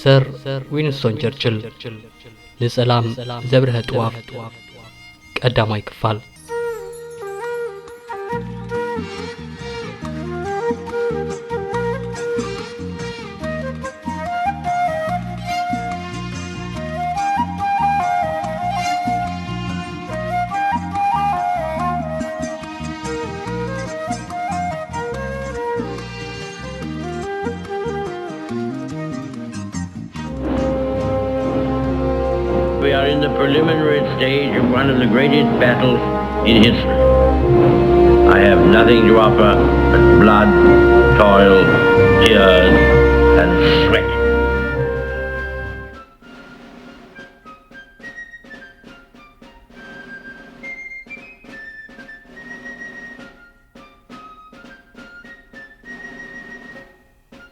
ሰር ዊንስቶን ቸርችል ንሰላም ዘብርሀ ጥዋፍ ቀዳማይ ክፋል። We are in the preliminary stage of one of the greatest battles in history. I have nothing to offer but blood, toil, tears, and sweat.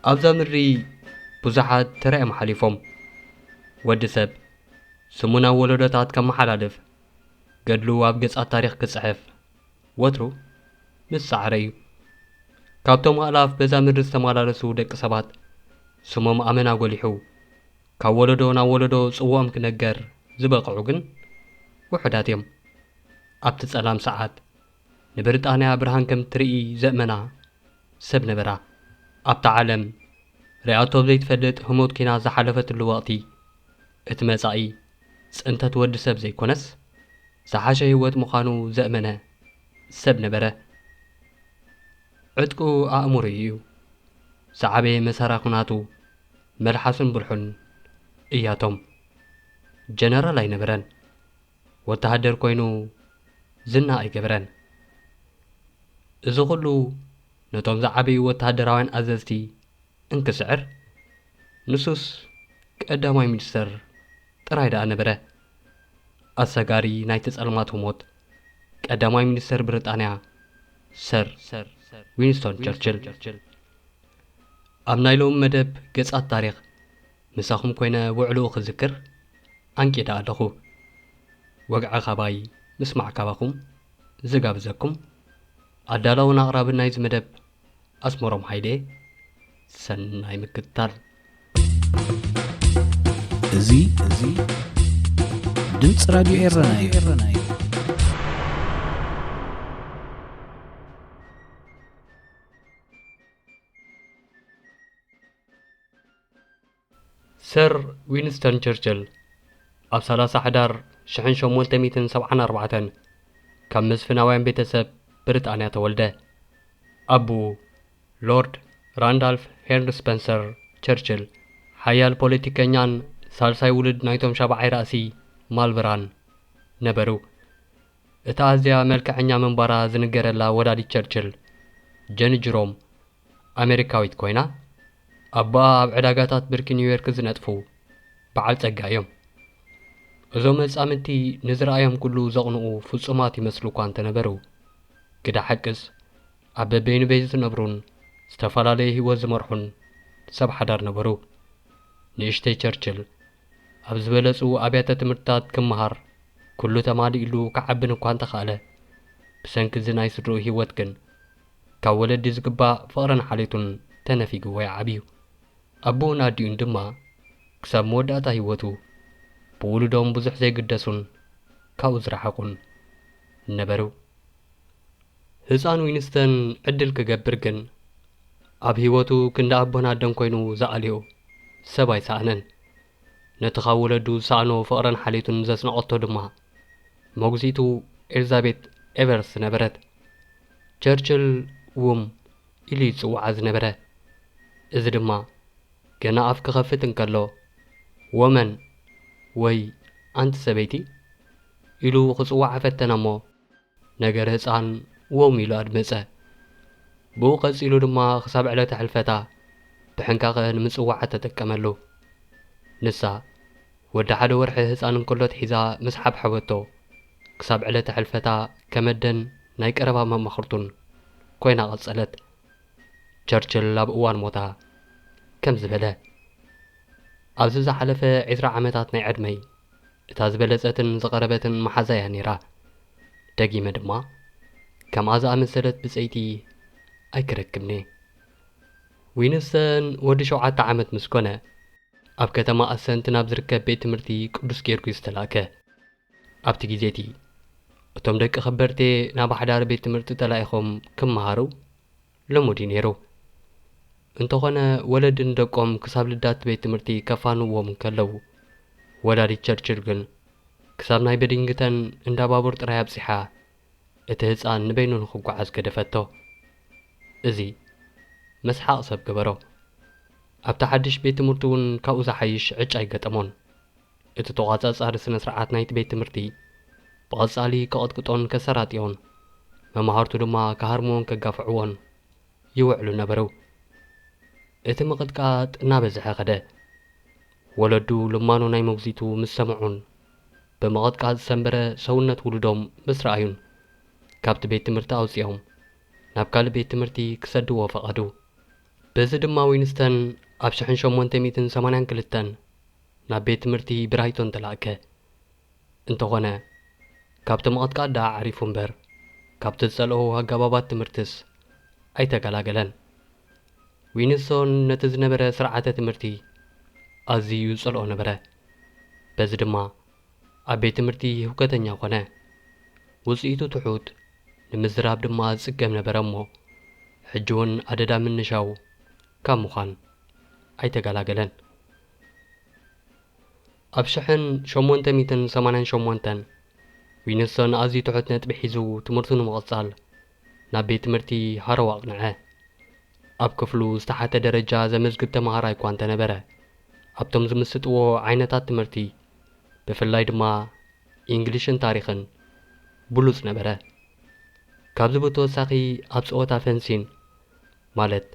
ኣብዛ ምድሪ ብዙሓት ተራኦም ሓሊፎም። ወዲ ሰብ ስሙ ናብ ወለዶታት ከመሓላልፍ፣ ገድሉ ኣብ ገጻት ታሪኽ ክጽሕፍ ወትሩ ምስ ጻዕረ እዩ። ካብቶም ኣእላፍ በዛ ምድሪ ዝተመላለሱ ደቂ ሰባት ስሞም ኣመና ጎሊሑ ካብ ወለዶ ናብ ወለዶ ጽውኦም ክነገር ዝበቕዑ ግን ውሑዳት እዮም። ኣብቲ ጸላም ሰዓት ንብሪጣንያ ብርሃን ከም ትርኢ ዘእመና ሰብ ነበራ። ኣብታ ዓለም ርኣቶ ዘይትፈልጥ ህሞት ኪና ዝሓለፈትሉ ወቕቲ እቲ መጻኢ ጽንተት ወዲ ሰብ ዘይኮነስ ዝሓሸ ህይወት ምዃኑ ዘእመነ ሰብ ነበረ። ዕጥቁ ኣእምሮኡ እዩ። ዝዓበየ መሳርያ ኩናቱ መልሓሱን ብልሑን እያቶም። ጀነራል ኣይነበረን። ወተሃደር ኮይኑ ዝና ኣይገበረን። እዚ ኩሉ ነቶም ዝዓበዩ ወተሃደራውያን ኣዘዝቲ እንክስዕር፣ ንሱስ ቀዳማይ ሚኒስተር ጥራይ ደኣ ነበረ። ኣሰጋሪ ናይቲ ጸልማት ህሞት ቀዳማይ ሚኒስተር ብሪጣንያ ሰር ዊንስቶን ቸርችል። ኣብ ናይ ሎሚ መደብ ገጻት ታሪኽ ምሳኹም ኮይነ ውዕልኡ ክዝክር ኣንቂደ ኣለኹ። ወግዒ ካባይ ምስማዕ ካባኹም ዝጋብዘኩም ኣዳላውን ኣቕራብን ናይዚ መደብ ኣስመሮም ሃይለ። ሰናይ ምክትታል። እዚ እዚ ድምፂ ራድዮ ኤረና እዩ። ሰር ዊንስተን ቸርችል ኣብ ሰላሳ ሕዳር ሽሕን ሸሞንተ ሚእትን ሰብዓን ኣርባዕተን ካብ መስፍናውያን ቤተሰብ ብሪጣንያ ተወልደ። ኣቦኡ ሎርድ ራንዳልፍ ሄንሪ ስፐንሰር ቸርችል ሓያል ፖለቲከኛን ሳልሳይ ውሉድ ናይቶም ሻብዓይ ራእሲ ማልቨራን ነበሩ። እታ ኣዝያ መልክዐኛ ምንባራ ዝንገረላ ወላዲት ቸርችል ጀኒ ጅሮም ኣመሪካዊት ኮይና፣ ኣቦኣ ኣብ ዕዳጋታት ብርኪ ኒውዮርክ ዝነጥፉ በዓል ጸጋ እዮም። እዞም መጻምድቲ ንዝረኣዮም ኩሉ ዘቕንኡ ፍጹማት ይመስሉ እኳ እንተነበሩ፣ ግዳ ሓቅስ ኣብ በበይኑ ቤት ዝነብሩን ዝተፈላለየ ህይወት ዝመርሑን ሰብ ሓዳር ነበሩ። ንእሽተይ ቸርችል ኣብ ዝበለጹ ኣብያተ ትምህርትታት ክመሃር ኩሉ ተማሊእሉ ክዓብን እኳ እንተኸኣለ፣ ብሰንኪ እዚ ናይ ስድርኡ ህይወት ግን ካብ ወለዲ ዝግባእ ፍቕርን ሓልዮትን ተነፊግዎ እዩ ዓብዩ። ኣቦኡን ኣዲኡን ድማ ክሳብ መወዳእታ ህይወቱ ብውሉዶም ብዙሕ ዘይግደሱን ካብኡ ዝረሓቑን ነበሩ። ህጻን ዊንስተን ዕድል ክገብር ግን ኣብ ህይወቱ ክንዲ ኣቦን ኣደን ኮይኑ ዝኣልዮ ሰብ ኣይሰኣነን። ነቲ ካብ ወለዱ ዝሰኣኖ ፍቕርን ሓልዮትን ዘስነቐቶ ድማ መጉዚቱ ኤልዛቤት ኤቨርስ ነበረት። ቸርችል ውም ኢሉ እዩ ዝጽውዓ ዝነበረ። እዚ ድማ ገና ኣፍ ክኸፍት እንከሎ ወመን ወይ ኣንቲ ሰበይቲ ኢሉ ክጽውዓ ፈተነ እሞ ነገር ህጻን ወም ኢሉ ኣድመጸ። ብኡ ቀጺሉ ድማ ክሳብ ዕለተ ሕልፈታ ብሕንቃቐ ንምጽዋዕ ተጠቀመሉ። ንሳ ወዲ ሓደ ወርሒ ህጻን እንከሎ ኣትሒዛ ምስ ሓብሐበቶ ክሳብ ዕለተ ሕልፈታ ከም ኣደን ናይ ቀረባ መማኽርቱን ኮይና ቀጸለት። ቸርችል ኣብ እዋን ሞታ ከምዚ በለ፣ ኣብዚ ዝሓለፈ ዕስራ ዓመታት ናይ ዕድመይ እታ ዝበለጸትን ዝቐረበትን መሓዛ እያ ነይራ። ደጊመ ድማ ከምኣ ዝኣመሰለት ብጸይቲ ኣይክረክብን እየ። ዊንስተን ወዲ ሸውዓተ ዓመት ምስ ኮነ፣ ኣብ ከተማ ኣሰንት ናብ ዝርከብ ቤት ትምህርቲ ቅዱስ ጊዮርጊስ ተላእከ። ኣብቲ ግዜ እቲ፣ እቶም ደቂ ከበርቴ ናብ ኣሕዳሪ ቤት ትምህርቲ ተላኢኾም ክመሃሩ ልሙድ እዩ ነይሩ። እንተኾነ፣ ወለዲ ንደቆም ክሳብ ልዳት ቤት ትምህርቲ ከፋንዎም እንከለዉ፣ ወላዲት ቸርችል ግን ክሳብ ናይ በዲንግተን እንዳ ባቡር ጥራይ ኣብጺሓ፣ እቲ ህጻን ንበይኑ ንኽጓዓዝ ገደፈቶ። እዚ መስሓቕ ሰብ ገበሮ። ኣብቲ ሓድሽ ቤት ትምህርቲ እውን ካብኡ ዝሓይሽ ዕጫ ኣይገጠሞን። እቲ ተቋጻጻሪ ስነ ስርዓት ናይቲ ቤት ትምህርቲ ብቐጻሊ ከቐጥቅጦን ከሰራጥዮን፣ መማህርቱ ድማ ክሃርምዎን ከጋፍዕዎን ይውዕሉ ነበሩ። እቲ ምቕጥቃጥ እናበዝሐ ኸደ። ወለዱ ልማኖ ናይ መጉዚቱ ምስ ሰምዑን፣ ብምቕጥቃጥ ዝሰንበረ ሰውነት ውሉዶም ምስ ረኣዩን፣ ካብቲ ቤት ትምህርቲ ኣውጺኦም ናብ ካልእ ቤት ትምህርቲ ክሰድዎ ፈቐዱ። በዚ ድማ ዊንስተን ኣብ ሽሕን ሸሞንተ ሚእትን ሰማንያን ክልተን ናብ ቤት ትምህርቲ ብራይቶን ተላእከ። እንተኾነ፣ ካብቲ ምቕጥቃጥ ደኣ ዓሪፉ እምበር፣ ካብቲ ዝጸልኦ ኣገባባት ትምህርትስ ኣይተገላገለን። ዊንስቶን ነቲ ዝነበረ ስርዓተ ትምህርቲ ኣዝዩ ይጸልኦ ነበረ። በዚ ድማ ኣብ ቤት ትምህርቲ ህውከተኛ ኾነ። ውጽኢቱ ትሑት፣ ንምዝራብ ድማ ዝጽገም ነበረ እሞ፣ ሕጂ እውን ኣደዳ ምንሻው ካብ ምዃን ኣይተገላገለን። ኣብ ሽሕን ሸሞንተ ሚእትን ሰማንያን ሸሞንተን፣ ዊንስቶን ኣዝዩ ትሑት ነጥቢ ሒዙ ትምህርቱ ንምቕጻል ናብ ቤት ትምህርቲ ሃሮው ኣቕንዐ። ኣብ ክፍሉ ዝተሓተ ደረጃ ዘመዝግብ ተመሃራይ እኳ እንተነበረ፣ ኣብቶም ዝምስጥዎ ዓይነታት ትምህርቲ፣ ብፍላይ ድማ ኢንግሊሽን ታሪኽን፣ ብሉጽ ነበረ። ካብዚ ብተወሳኺ፣ ኣብ ጸወታ ፈንሲን፣ ማለት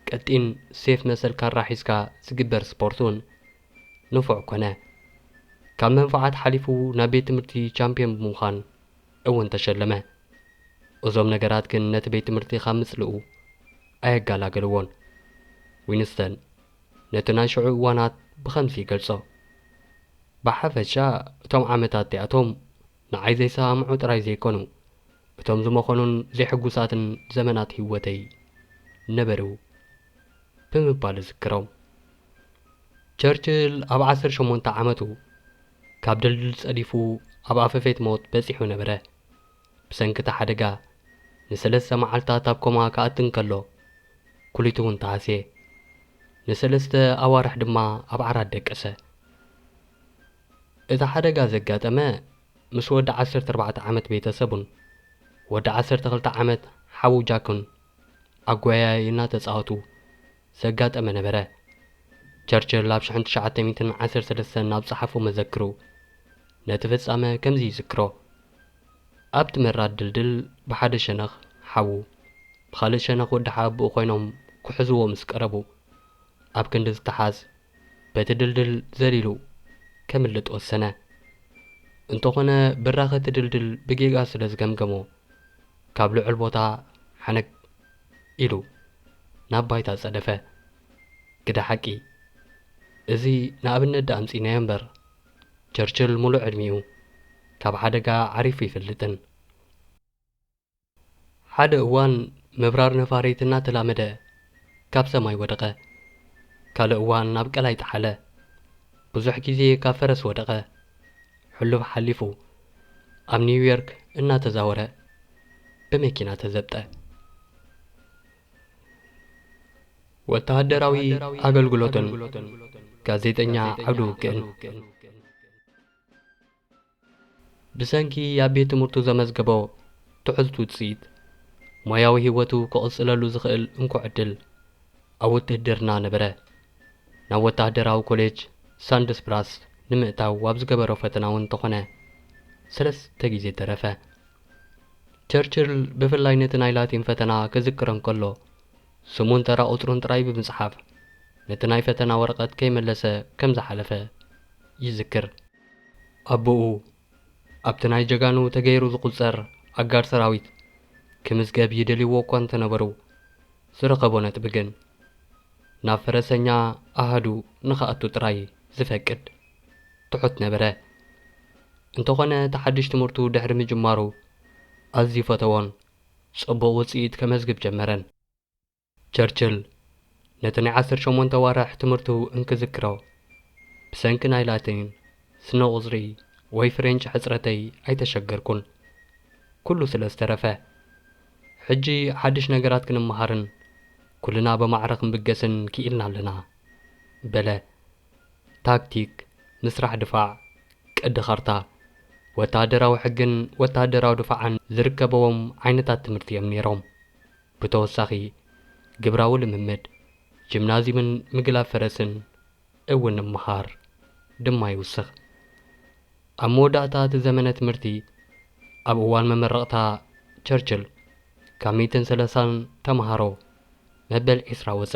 ቀጢን ሴፍ መሰል ካራ ሒዝካ ዝግበር ስፖርት እውን ንፉዕ ኮነ። ካብ መንፍዓት ሓሊፉ ናብ ቤት ትምህርቲ ቻምፒዮን ብምዃን እውን ተሸለመ። እዞም ነገራት ግን ነቲ ቤት ትምህርቲ ካብ ምጽልኡ ኣየጋላገልዎን። ዊንስተን ነቲ ናይ ሽዑ እዋናት ብኸምዚ ይገልጾ፣ "ብሓፈሻ እቶም ዓመታት እቲኣቶም ንዓይ ዘይሰማምዑ ጥራይ ዘይኮኑ፣ እቶም ዝመኾኑን ዘይሕጉሳትን ዘመናት ህይወተይ ነበሩ" ብምባል እዝክሮም። ቸርችል ኣብ ዓሰርተ ሸሞንተ ዓመቱ ካብ ድልድል ጸዲፉ ኣብ ኣፈፌት ሞት በጺሑ ነበረ። ብሰንኪ እቲ ሓደጋ ንሰለስተ መዓልታት ኣብ ኮማ ክኣቱ እንከሎ፣ ኩሊቱ እውን ተሃስየ። ንሰለስተ ኣዋርሕ ድማ ኣብ ዓራት ደቀሰ። እቲ ሓደጋ ዘጋጠመ ምስ ወዲ ዓሰርተ ኣርባዕተ ዓመት ቤተሰቡን ወዲ ዓሰርተ ክልተ ዓመት ሓዉ ጃክን ኣጓያይ እናተጻወቱ ዘጋጠመ ነበረ። ቸርችል ኣብ ሽሕን ትሽዓተ ሚእትን ዓሰርተ ሰለስተን ኣብ ጸሓፎ መዘክሩ ነቲ ፍጻመ ከምዚ ይዝክሮ፣ "ኣብቲ መራድ ድልድል ብሓደ ሸነኽ ሓዉ፣ ብኻልእ ሸነኽ ወዲ ሓወቦኡ ኮይኖም ክሕዝዎ ምስ ቀረቡ፣ ኣብ ክንዲ ዝተሓዝ በቲ ድልድል ዘሊሉ ከምልጥ ወሰነ። እንተኾነ ብራኸ እቲ ድልድል ብጌጋ ስለ ዝገምገሞ፣ ካብ ልዑል ቦታ ሓነግ ኢሉ ናብ ባይታ ጸደፈ። ግደ ሓቂ፣ እዚ ንኣብነት ደኣ ኣምጺእናዮ እምበር፣ ቸርችል ሙሉእ ዕድሚኡ ካብ ሓደጋ ዓሪፉ ይፈልጥን። ሓደ እዋን ምብራር ነፋሪት እናተላመደ ካብ ሰማይ ወደቐ። ካልእ እዋን ናብ ቀላይ ጠሓለ። ብዙሕ ግዜ ካብ ፈረስ ወደቐ። ሕሉፍ ሓሊፉ ኣብ ኒውዮርክ እናተዛወረ ብመኪና ተዘብጠ። ወተሃደራዊ ኣገልግሎትን ጋዜጠኛ ዓውደ ውግእን። ብሰንኪ ኣብ ቤት ትምህርቱ ዘመዝገቦ ትሑት ውጽኢት፣ ሞያዊ ህይወቱ ክቕጽለሉ ዝኽእል እንኮ ዕድል ኣብ ውትህድርና ነበረ። ናብ ወተሃደራዊ ኮሌጅ ሳንድስብራስ ንምእታው ኣብ ዝገበሮ ፈተና እውን እንተኾነ፣ ሰለስተ ግዜ ተረፈ። ቸርችል ብፍላይ ነቲ ናይ ላቲን ፈተና ክዝክሮ እንከሎ፣ ስሙን ተራ ቁጽሩን ጥራይ ብምጽሓፍ፣ ነቲ ናይ ፈተና ወረቐት ከይመለሰ ከም ዝሓለፈ ይዝክር። ኣቦኡ፣ ኣብቲ ናይ ጀጋኑ ተገይሩ ዝቑጸር ኣጋር ሰራዊት ክምዝገብ ይደልይዎ እኳ እንተነበሩ፣ ዝረኸቦ ነጥቢ ግን ናብ ፈረሰኛ ኣሃዱ ንኽኣቱ ጥራይ ዝፈቅድ ትሑት ነበረ። እንተኾነ፣ እቲ ሓድሽ ትምህርቱ ድሕሪ ምጅማሩ፣ ኣዝዩ ፈተዎን ጽቡቕ ውጽኢት ከመዝግብ ጀመረን። ቸርችል ነቲ ናይ ዓሰርተ ሸሞንተ ዋርሕ ትምህርቱ እንክዝክሮ፣ ብሰንኪ ናይ ላቲን፣ ስነ ቁጽሪ ወይ ፍሬንች ሕጽረተይ ኣይተሸገርኩን። ኩሉ ስለ ዝተረፈ፣ ሕጂ ሓድሽ ነገራት ክንመሃርን ኩልና ብማዕረ ክንብገስን ክኢልና ኣለና በለ። ታክቲክ፣ ምስራሕ ድፋዕ፣ ቅዲ ካርታ፣ ወተሃደራዊ ሕግን ወተሃደራዊ ድፋዕን ዝርከበዎም ዓይነታት ትምህርቲ እዮም ነይሮም። ብተወሳኺ፣ ግብራዊ ልምምድ፣ ጂምናዝዩምን ምግላብ ፈረስን እውን ንምሃር ድማ ይውስኽ። ኣብ መወዳእታ እቲ ዘመነ ትምህርቲ፣ ኣብ እዋን መመረቕታ፣ ቸርችል ካብ ሚእትን ሰላሳን ተምሃሮ መበል ዒስራ ወጸ።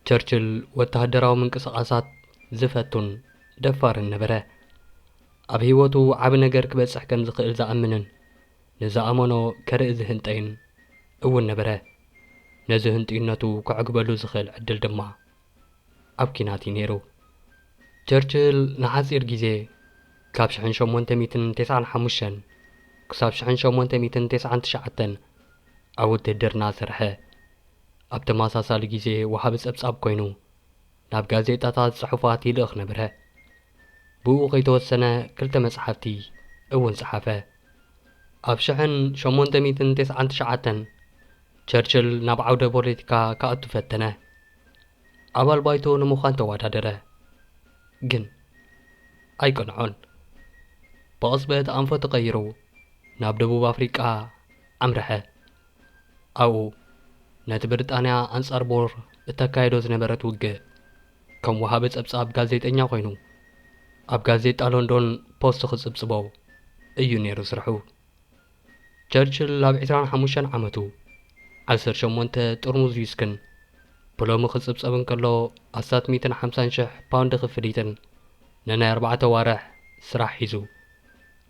ቸርችል ወተሃደራዊ ምንቅስቓሳት ዝፈቱን ደፋርን ነበረ። ኣብ ህይወቱ ዓቢ ነገር ክበጽሕ ከም ዝኽእል ዝኣምንን ንዝኣመኖ ከርኢ ዝህንጠይን እውን ነበረ። ነዚ ህንጥዩነቱ ከዕግበሉ ዝኽእል ዕድል ድማ ኣብ ኲናት እዩ ነይሩ። ቸርችል ንሓጺር ግዜ፣ ካብ ሽሕን ሸሞንተ ሚእትን ተስዓን ሓሙሽተን ክሳብ ሽሕን ሸሞንተ ሚእትን ተስዓን ትሽዓተን ኣብ ውትህድርና ሰርሐ። ኣብ ተመሳሳሊ ግዜ ወሃቢ ጸብጻብ ኮይኑ ናብ ጋዜጣታት ጽሑፋት ይልእኽ ነበረ። ብኡ ከይተወሰነ ክልተ መጽሓፍቲ እውን ጸሓፈ። ኣብ ሽሕን ሸሞንተ ሚእትን ተስዓን ትሽዓተን ቸርችል ናብ ዓውደ ፖለቲካ ክኣቱ ፈተነ። ኣባል ባይቶ ንምዃን ተወዳደረ፣ ግን ኣይቀንዖን። ብቕጽበት ኣንፈቱ ቀይሩ ናብ ደቡብ ኣፍሪቃ ኣምርሐ። ኣብኡ ነቲ ብሪጣንያ ኣንጻር ቦር እተካይዶ ዝነበረት ውግእ ከም ወሃቢ ጸብጻብ ጋዜጠኛ ኮይኑ ኣብ ጋዜጣ ሎንዶን ፖስት ክጽብጽቦ እዩ ነይሩ ስርሑ። ቸርችል ኣብ ዕስራን ሓሙሽተን ዓመቱ ዓሰርተ ሸሞንተ ጥርሙዝ ዊስክን ብሎሚ ክጽብጸብ እንከሎ ኣስታት ሚእትን ሓምሳን ሽሕ ፓውንድ ክፍሊትን ንናይ ኣርባዕተ ዋርሕ ስራሕ ሒዙ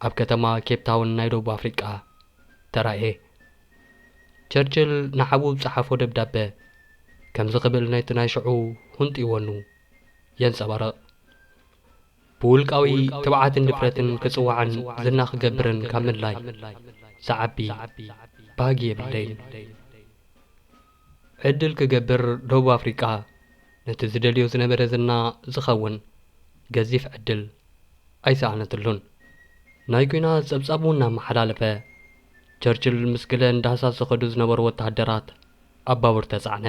ኣብ ከተማ ኬፕ ታውን ናይ ደቡብ ኣፍሪቃ ተራእየ። ቸርችል ንሓዉ ዝጸሓፎ ደብዳበ ከምዚ ክብል ነቲ ናይ ሽዑ ህንጥይወኑ የንጸባርቕ። ብውልቃዊ ትብዓትን ድፍረትን ክጽዋዕን ዝና ክገብርን ካብ ምድላይ ዝዓቢ ባህጊ የብለይን። ዕድል ክገብር ደቡብ ኣፍሪቃ ነቲ ዝደልዮ ዝነበረ ዝና ዝኸውን ገዚፍ ዕድል ኣይሰኣነትሉን። ናይ ኲናት ጸብጻቡ እናመሓላለፈ፣ ቸርችል ምስ ገለ ንዳህሳስ ዝኸዱ ዝነበሩ ወተሃደራት ኣብ ባቡር ተጻዕነ።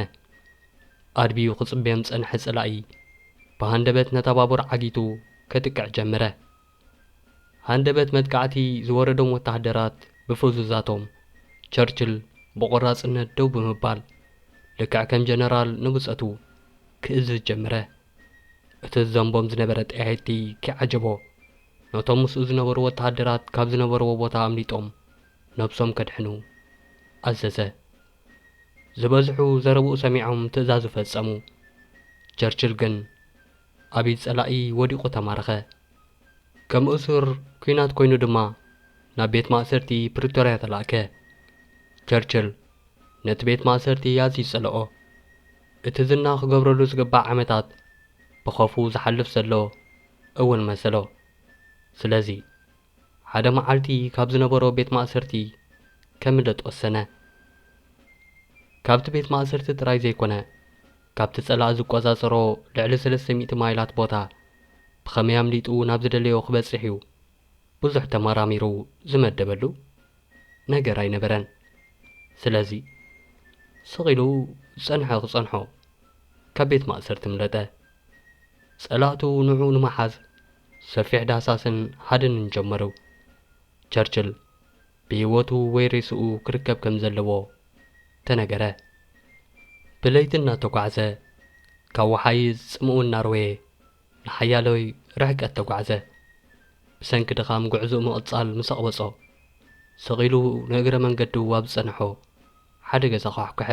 ኣድብዩ ክጽበዮም ዝጸንሐ ጸላኢ ብሃንደበት ነታ ባቡር ዓጊቱ ከጥቅዕ ጀመረ። ሃንደበት መጥቃዕቲ ዝወረዶም ወተሃደራት ብፍዙዛቶም፣ ቸርችል ብቖራጽነት ደው ብምባል፣ ልክዕ ከም ጀነራል ንብጸቱ ክእዝዝ ጀመረ። እቲ ዝዘንቦም ዝነበረ ጠያይቲ ከይዓጀቦ፣ ነቶም ምስኡ ዝነበሩ ወተሃደራት ካብ ዝነበርዎ ቦታ ኣምሊጦም ነብሶም ከድሕኑ ኣዘዘ። ዝበዝሑ ዘረብኡ ሰሚዖም ትእዛዙ ፈጸሙ። ቸርችል ግን ኣብ ኢድ ጸላኢ ወዲቑ ተማረኸ። ከም እሱር ኲናት ኮይኑ ድማ ናብ ቤት ማእሰርቲ ፕሪቶርያ ተላእከ። ቸርችል ነቲ ቤት ማእሰርቲ ኣዝዩ ጸልኦ። እቲ ዝና ክገብረሉ ዝግባእ ዓመታት ብኸፉ ዝሓልፍ ዘሎ እውን መሰሎ። ስለዚ ሓደ መዓልቲ ካብ ዝነበሮ ቤት ማእሰርቲ ከምልጥ ወሰነ። ካብቲ ቤት ማእሰርቲ ጥራይ ዘይኮነ፣ ካብቲ ጸላኢ ዝቆጻጸሮ ልዕሊ ሰለስተ ሚእቲ ማይላት ቦታ ብኸመይ ኣምሊጡ ናብ ዝደለዮ ክበጽሕ እዩ ብዙሕ ተመራሚሩ ዝመደበሉ ነገር ኣይነበረን። ስለዚ ስቕ ኢሉ ዝጸንሐ ክጸንሖ ካብ ቤት ማእሰርቲ ምለጠ። ጸላእቱ ንዕኡ ንምሓዝ ሰፊሕ ዳህሳስን ሃድንን ጀመሩ። ቸርችል ብህይወቱ ወይ ሬስኡ ክርከብ ከም ዘለዎ ተነገረ። ብለይቲ እናተጓዕዘ፣ ካብ ወሓይዝ ጽምኡ እናርወየ፣ ንሓያሎይ ርሕቀት ተጓዕዘ። ብሰንኪ ድኻም ጉዕዞኡ ምቕጻል ምስ ኣቕበጾ፣ ስቕ ኢሉ ንእግረ መንገዱ ኣብ ዝጸንሖ ሓደ ገዛ ኳሕኩሐ።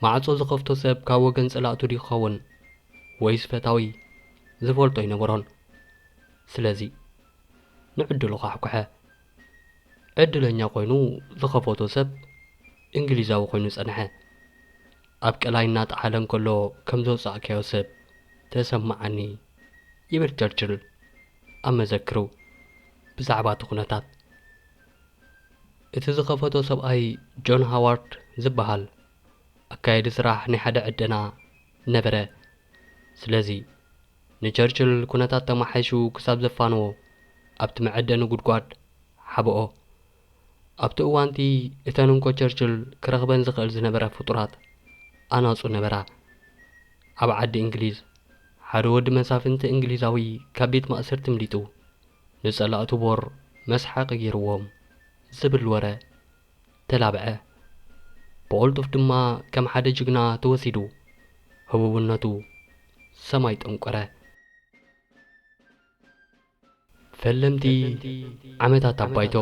ማዕጾ ዝኸፍቶ ሰብ ካብ ወገን ጸላእቱ ድዩ ክኸውን ወይስ ፈታዊ ዝፈልጦ ኣይነበሮን። ስለዚ ንዕድሉ ኳሕኩሐ። ዕድለኛ ኮይኑ ዝኸፈቶ ሰብ እንግሊዛዊ ኮይኑ ጸንሐ። ኣብ ቀላይ እናጠሓለ እንከሎ ከም ዘውጻእካዮ ሰብ ተሰማዓኒ ይብል ቸርችል ኣብ መዘክሩ ብዛዕባ እቲ ኩነታት። እቲ ዝኸፈቶ ሰብኣይ ጆን ሃዋርድ ዝበሃል ኣካየዲ ስራሕ ናይ ሓደ ዕደና ነበረ። ስለዚ ንቸርችል ኩነታት ተማሓይሹ ክሳብ ዘፋንዎ ኣብቲ መዐደኒ ጉድጓድ ሓብኦ። ኣብቲ እዋንቲ እተን እንኮ ቸርችል ክረኽበን ዝኽእል ዝነበረ ፍጡራት ኣናጹ ነበራ። ኣብ ዓዲ እንግሊዝ ሓደ ወዲ መሳፍንቲ እንግሊዛዊ ካብ ቤት ማእሰርቲ ምሊጡ ንጸላእቱ ቦር መስሓቂ ገይርዎም ዝብል ወረ ተላብዐ። ብቕልጡፍ ድማ ከም ሓደ ጅግና ተወሲዱ ህቡብነቱ ሰማይ ጠንቆረ። ፈለምቲ ዓመታት ኣብ ባይቶ።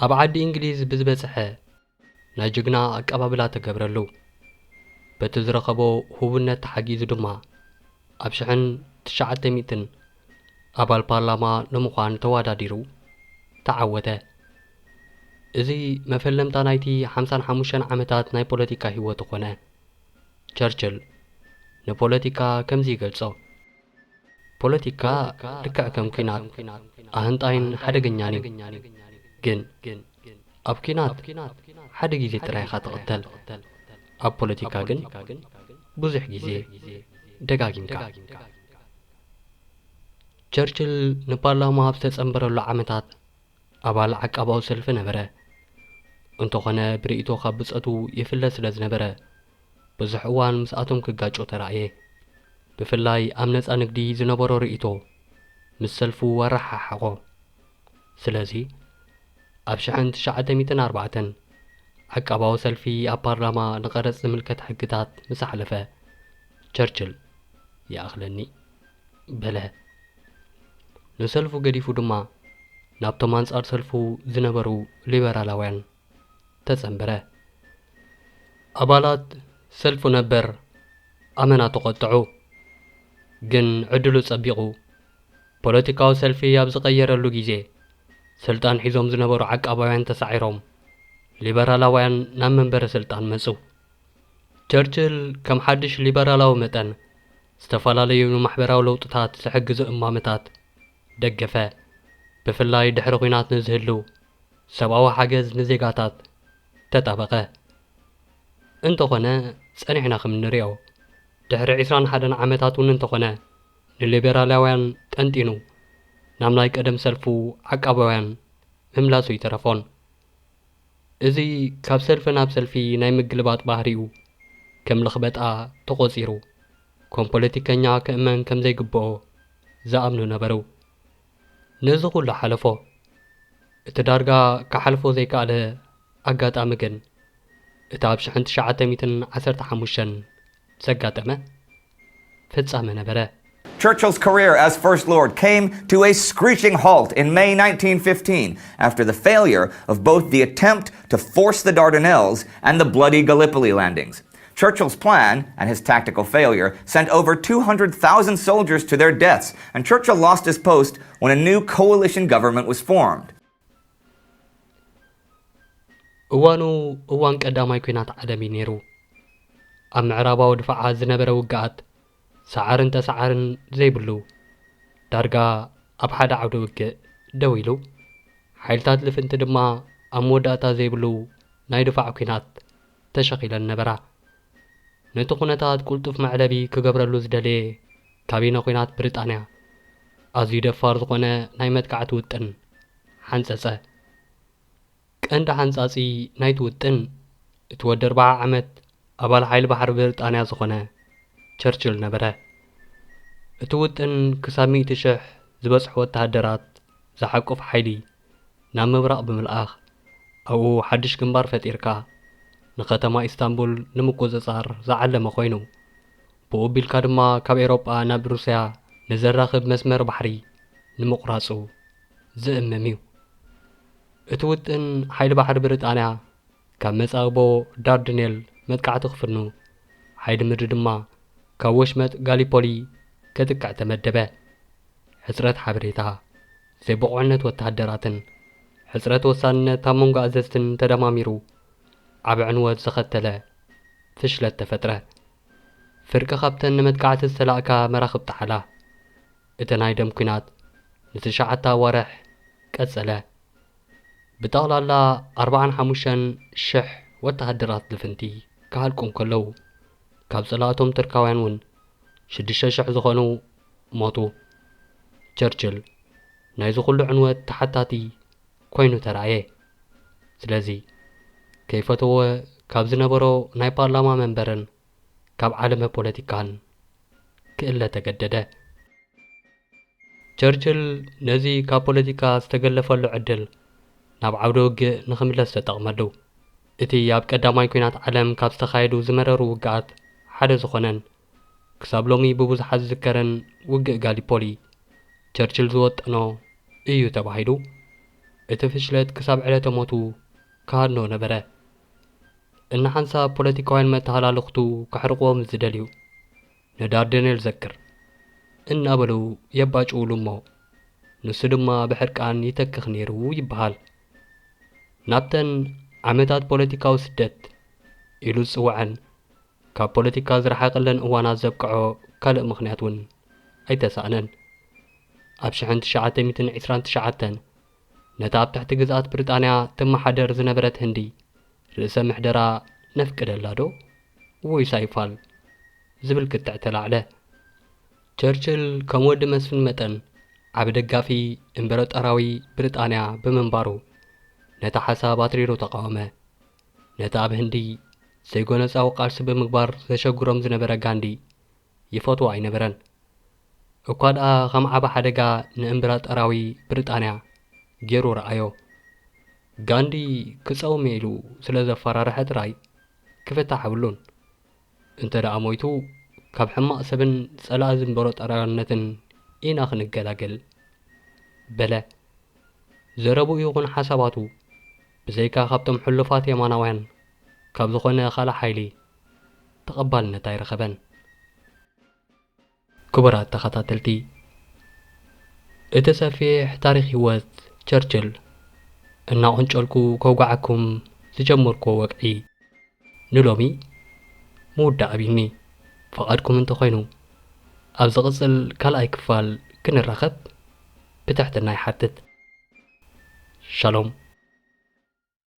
ኣብ ዓዲ እንግሊዝ ብዝበጽሐ ናይ ጅግና ኣቀባብላ ተገብረሉ። በቲ ዝረኸቦ ህቡብነት ተሓጊዙ ድማ ኣብ ሽሕን ትሽዓተ ሚእትን ኣባል ፓርላማ ንምዃን ተወዳዲሩ ተዓወተ። እዚ መፈለምታ ናይቲ ሓምሳን ሓሙሽተን ዓመታት ናይ ፖለቲካ ህይወቱ ኾነ። ቸርችል ንፖለቲካ ከምዚ ይገልጾ፣ ፖለቲካ ልክዕ ከም ኲናት ኣህንጣይን ሓደገኛን እዩ። ግን ኣብ ኲናት ሓደ ግዜ ጥራይ ኢኻ ትቕተል። ኣብ ፖለቲካ ግን ብዙሕ ግዜ ደጋጊምካ። ቸርችል ንፓርላማ ኣብ ዝተጸንበረሉ ዓመታት ኣባል ዓቃባዊ ሰልፊ ነበረ። እንተኾነ ብርእይቶ ካብ ብጸቱ ይፍለ ስለ ዝነበረ ብዙሕ እዋን ምስኣቶም ክጋጮ ተራእየ። ብፍላይ ኣብ ነጻ ንግዲ ዝነበሮ ርእይቶ ምስ ሰልፉ ኣረሓሓቖ። ስለዚ ኣብ ሽሕን ትሽዓተ ሚእትን ኣርባዕተን ዓቃባዊ ሰልፊ ኣብ ፓርላማ ንቐረጽ ዝምልከት ሕግታት ምስ ኣሕለፈ ቸርችል ይኣኽለኒ በለ። ንሰልፉ ገዲፉ ድማ ናብቶም ኣንጻር ሰልፉ ዝነበሩ ሊበራላውያን ተጸንበረ። ኣባላት ሰልፉ ነበር ኣመና ተቖጥዑ። ግን ዕድሉ ጸቢቑ ፖለቲካዊ ሰልፊ ኣብ ዝቐየረሉ ግዜ ስልጣን ሒዞም ዝነበሩ ዓቃባውያን ተሳዒሮም ሊበራላውያን ናብ መንበረ ስልጣን መጹ። ቸርችል ከም ሓድሽ ሊበራላዊ መጠን ዝተፈላለዩ ንማሕበራዊ ለውጥታት ዝሕግዙ እማመታት ደገፈ። ብፍላይ ድሕሪ ኲናት ንዝህሉ ሰብኣዊ ሓገዝ ንዜጋታት ተጣበቐ። እንተኾነ ጸኒሕና ከም እንሪኦ ድሕሪ ዕስራን ሓደን ዓመታት እውን እንተኾነ ንሊበራላውያን ጠንጢኑ ናብ ናይ ቀደም ሰልፉ ዓቃባውያን ምምላሱ ይተረፎን። እዚ ካብ ሰልፊ ናብ ሰልፊ ናይ ምግልባጥ ባህሪኡ ከም ልኽበጣ ተቖጺሩ፣ ከም ፖለቲከኛ ክእመን ከም ዘይግብኦ ዝኣምኑ ነበሩ። ነዚ ኩሉ ሓለፎ። እቲ ዳርጋ ክሓልፎ ዘይከኣለ ኣጋጣሚ ግን እቲ ኣብ ሽሕን ትሽዓተ ሚእትን ዓሰርተ ሓሙሽተን ዘጋጠመ ፍጻመ ነበረ። Churchill's career as First Lord came to a screeching halt in May nineteen fifteen after the failure of both the attempt to force the Dardanelles and the bloody Gallipoli landings. Churchill's plan and his tactical failure sent over two hundred thousand soldiers to their deaths, and Churchill lost his post when a new coalition government was formed. እዋኑ እዋን ቀዳማይ ኲናት ዓለም እዩ ነይሩ። ኣብ ምዕራባዊ ድፋዓት ዝነበረ ውግኣት ሰዓርን ተሰዓርን ዘይብሉ፣ ዳርጋ ኣብ ሓደ ዓውደ ውግእ ደው ኢሉ፣ ሓይልታት ልፍንቲ ድማ ኣብ መወዳእታ ዘይብሉ ናይ ድፋዕ ኲናት ተሸኺለን ነበራ። ነቲ ኩነታት ቅልጡፍ መዕለቢ ክገብረሉ ዝደለየ ካቢነ ኲናት ብሪጣንያ፣ ኣዝዩ ደፋር ዝኾነ ናይ መጥቃዕቲ ውጥን ሓንጸጸ። ቀንዲ ሓንጻጺ ናይቲ ውጥን፣ እቲ ወዲ ኣርብዓ ዓመት ኣባል ሓይሊ ባሕሪ ብሪጣንያ ዝኾነ ቸርችል ነበረ። እቲ ውጥን ክሳብ ሚእቲ ሽሕ ዝበጽሑ ወተሃደራት ዝሓቁፍ ሓይሊ ናብ ምብራቕ ብምልኣኽ፣ ኣብኡ ሓድሽ ግንባር ፈጢርካ ንከተማ ኢስታንቡል ንምቁጽጻር ዝዓለመ ኮይኑ፣ ብኡ ኣቢልካ ድማ ካብ ኤውሮጳ ናብ ሩስያ ንዘራኽብ መስመር ባሕሪ ንምቑራጹ ዝእምም እዩ። እቲ ውጥን ሓይሊ ባሕሪ ብሪጣንያ ካብ መጻብቦ ዳርድኔል መጥቃዕቲ ክፍኑ፣ ሓይሊ ምድሪ ድማ ካብ ወሽመጥ ጋሊፖሊ ከጥቅዕ ተመደበ። ሕጽረት ሓበሬታ፣ ዘይብቑዕነት ወተሃደራትን ሕጽረት ወሳንነት ኣብ መንጎ ኣዘዝትን ተደማሚሩ ዓቢ ዕንወት ዘኸተለ ፍሽለት ተፈጥረ። ፍርቂ ካብተን ንመጥቃዕቲ ዝተላእካ መራኽብ ጠሓላ፣ እቲ ናይ ደም ኲናት ንትሽዓተ ኣዋርሕ ቀጸለ። ብጠቕላላ ኣርብዓን ሓሙሽተን ሽሕ ወተሃደራት ልፍንቲ ክሃልቁ እንከለዉ፣ ካብ ጸላእቶም ተርካውያን እውን ሽዱሽተ ሽሕ ዝኾኑ ሞቱ። ቸርችል ናይዚ ኩሉ ዕንወት ተሓታቲ ኮይኑ ተራእየ። ስለዚ ከይፈተወ ካብ ዝነበሮ ናይ ፓርላማ መንበርን ካብ ዓለመ ፖለቲካን ክእለ ተገደደ። ቸርችል ነዚ ካብ ፖለቲካ ዝተገለፈሉ ዕድል ናብ ዓውደ ውግእ ንኽምለስ ተጠቕመሉ። እቲ ኣብ ቀዳማይ ኲናት ዓለም ካብ ዝተኻየዱ ዝመረሩ ውግኣት ሓደ ዝኾነን ክሳብ ሎሚ ብብዙሓት ዝዝከርን ውግእ ጋሊፖሊ ቸርችል ዝወጠኖ እዩ ተባሂሉ። እቲ ፍሽለት ክሳብ ዕለተ ሞቱ ክሃድኖ ነበረ። እናሓንሳብ ፖለቲካውያን መተሃላልኽቱ ከሕርቕዎ ምስ ዝደልዩ፣ ንዳርደኔል ዘክር እናበሉ የባጭውሉ እሞ፣ ንሱ ድማ ብሕርቃን ይተክኽ ነይሩ ይበሃል። ናብተን ዓመታት ፖለቲካዊ ስደት ኢሉ ዝጽውዐን ካብ ፖለቲካ ዝረሓቐለን እዋናት ዘብቅዖ ካልእ ምኽንያት እውን ኣይተሳእነን። ኣብ ሽሕን ትሽዓተ ሚእትን ዕስራን ትሽዓተን ነታ ኣብ ትሕቲ ግዝኣት ብሪጣንያ ትመሓደር ዝነበረት ህንዲ ርእሰ ምሕደራ ነፍቅደላ ዶ ወይስ ኣይፋል ዝብል ክትዕ ተላዕለ። ቸርችል ከም ወዲ መስፍን መጠን ዓቢ ደጋፊ እምበረጦራዊ ብሪጣንያ ብምንባሩ ነቲ ሓሳብ ኣትሪሩ ተቓወመ። ነቲ ኣብ ህንዲ ዘይጎነጻዊ ቃልሲ ብምግባር ዘሸግሮም ዝነበረ ጋንዲ ይፈትዎ ኣይነበረን። እኳ ደኣ ከም ዓቢ ሓደጋ ንእምበረጦራዊ ብሪጣንያ ገይሩ ረኣዮ። ጋንዲ ክጸውም ኢሉ ስለ ዘፈራርሐ ጥራይ ክፍታሕ ኣብሉን። እንተ ደኣ ሞይቱ ካብ ሕማቕ ሰብን ጸላኢ እምበረጦራውነትን ኢና ክንገላገል በለ። ዘረብኡ ይኹን ሓሳባቱ ብዘይካ ካብቶም ሕሉፋት የማናውያን ካብ ዝኾነ ካልእ ሓይሊ ተቐባልነት ኣይረኸበን። ክቡራት ተኸታተልቲ፣ እቲ ሰፊሕ ታሪኽ ህይወት ቸርችል እናቖንጨልኩ ከውግዓኩም ዝጀመርኩዎ ወግዒ ንሎሚ ምውዳእ ኣብዩኒ። ፍቓድኩም እንተኾይኑ፣ ኣብ ዝቕጽል ካልኣይ ክፋል ክንራኸብ ብትሕትና ይሓትት። ሻሎም።